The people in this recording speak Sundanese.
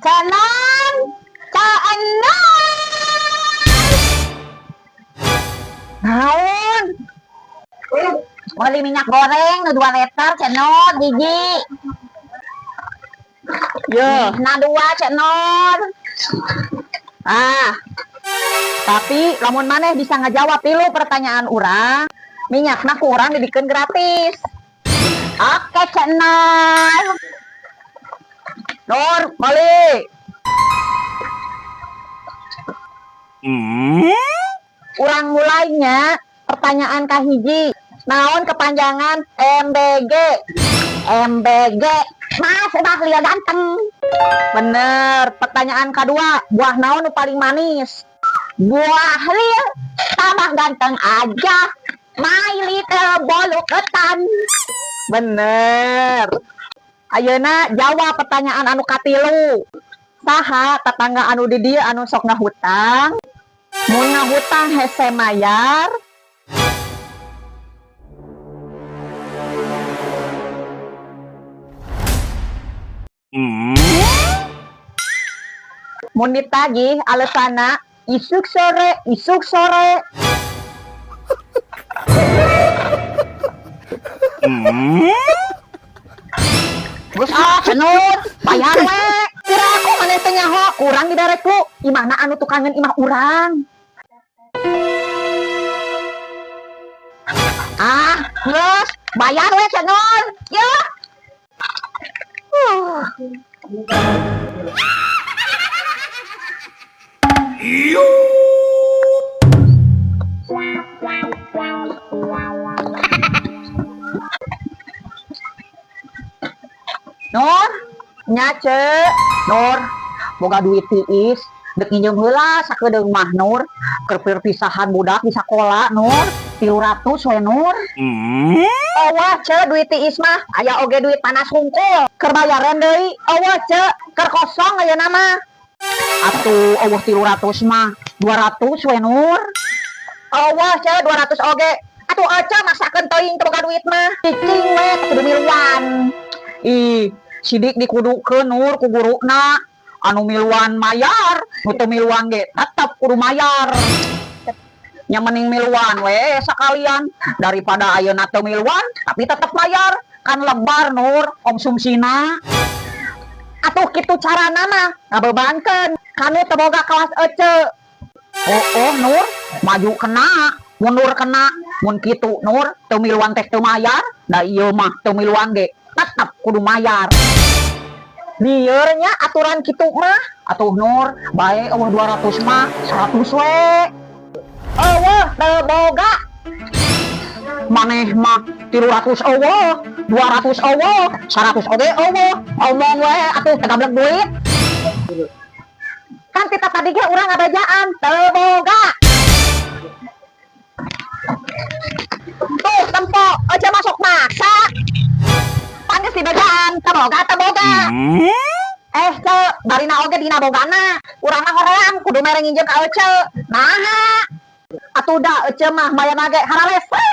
Canon, Canon. Naon? Beli minyak goreng nu 2 liter, Ceu Nur, hiji. Yo. Nah, 2, Ceu Nur. Ah. Tapi lamun maneh bisa ngajawab tilu pertanyaan urang, minyakna ku urang dibikeun gratis. Oke, Ceu Nur. Nur, balik. Urang mulainya pertanyaan kahiji. Naon kepanjangan MBG? MBG. Mas Bahlil ganteng. Bener. Pertanyaan kedua, buah naon nu paling manis? Buah lil tambah ganteng aja. My little bolu ketan. Bener. Ayeuna jawab pertanyaan anu katilu. Saha tetangga anu di dieu anu sok ngahutang? Mun ngahutang hese mayar. Mun ditagih alesana isuk sore, isuk sore. Geus ah, Ceu Nur, bayar we. Kira aku maneh teh nyaho, kurang dibere ku. Imahna anu tukangeun imah urang. Ah, geus, bayar we, Ceu Nur. Ya. Nur, nya Ceu. Nur, boga duit tiis, dek nginjem heula sakedeung mah Nur. Keur perpisahan budak di sakola Nur, 300 we Nur. Eueuh Ceu duit tiis mah, aya oge duit panas hungkul. Keur bayaran deui, eueuh Ceu, keur kosong ayeuna mah. Atuh eueuh 300 mah, 200 we Nur. Eueuh Ceu 200 oge. Atuh Ece maksakeun teuing teu boga duit mah. Cicing we kudu miluan. Ih, sidik dikudukeun Nur ku guruna. Anu miluan mayar, nu teu miluan ge tetep kudu mayar. Nya mending miluan we sakalian daripada ayeuna teu miluan tapi tetep mayar. Kan lebar Nur konsumsina. Atuh kitu carana mah ngabebankeun kanu teu boga kelas Ece. Oh, oh Nur, maju kena, mundur kena. Mun kitu Nur, teu miluan teh teu mayar, da ieu mah teu miluan ge tetep kudu mayar. Lieur nya aturan kitu mah. Atuh Nur, bae eueuh 200 mah 100 we. Eueuh teu boga. Maneh mah 300 eueuh, 200 eueuh, 100 oge eueuh. Omong we atuh teu gablek duit. Kan kita tadi ge urang ngabejaan teu boga. Tuh tempo aja masuk maksa. Panges dibejaan teu boga teu boga. Ceu, barina oge dina bogana. Urang mah hoream kudu mere nginjem ka Ece. Naha? Atuh da Ece mah mayarna ge hararese.